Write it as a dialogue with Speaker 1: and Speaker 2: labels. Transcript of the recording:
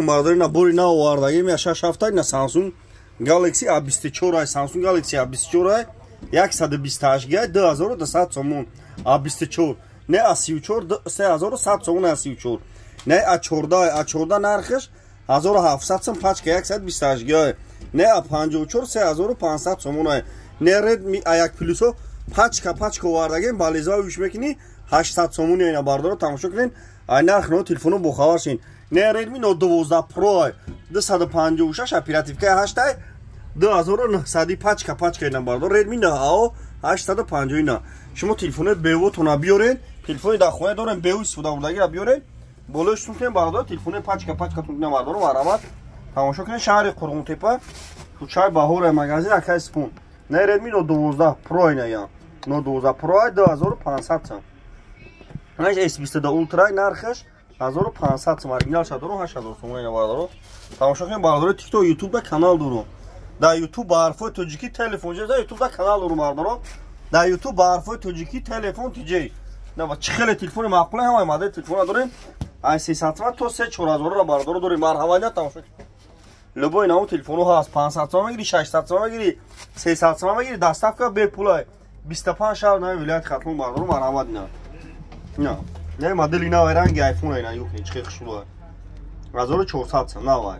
Speaker 1: Бародари, на бори на овардагим, я 6 ҳафта на Samsung Galaxy A24 ай, Samsung Galaxy A24 ай, 128 гига, 2200 сомон A24, не A34, 3100 сомон A34, не A14, A14 нархаш 1700 сом, пачка 128 гига, не A54, 3500 сомон ай, не Redmi A1 Plus пачка пачка овардагим, бализа уш мекунӣ, 800 сомон ина. Бардоро, тамошо кунед, ай нарх но телефоно бохабар шин. Не Redmi Note 12 Pro, 256, оперативка 8 ай, 2900, пачка пачка ина. Бардор, Redmi 9 850 ина. Шумо телефони бевотона биёред, телефони дар хона дорем, беу истифода бурдагиро биёред, болои шутун кунем. Бардор, телефони пачка пачка тун кунем. Бардоро, марҳамат, тамошо кунед, шаҳри Қурғонтепа, кӯчаи Баҳора, магазин акай Спун. Не Redmi Note 12 Pro ина, я Note 12 Pro 2500 сом. S22 Ultra нархаш 1500 сом, оригинал шадору 8000 сом ина. Бардоро, тамошо кунед. Бардоро, TikTok, YouTube да канал дорум. Дар YouTube ба ҳарфҳои тоҷикӣ телефон, дар YouTube да канал дорум. Бардоро, дар YouTube ба ҳарфҳои тоҷикӣ телефон тиҷей. Чӣ хеле телефони маъқуле, ҳамаи модели телефона дорем, ай 300 сом то 3 4000 бардоро дорем. Марҳамат, тамошо кунед, любой навъ телефоно ҳаст. 500 сом мегири, 600 сом мегири, 300 сом мегири, доставка бепулай, 25 шаҳр нави вилояти Хатлон. Бардоро, марҳамат. Ина, ина, не модели навай, ранги айфон ина, юхни, чӣ хеле хушрӯ, 1400 сом навай.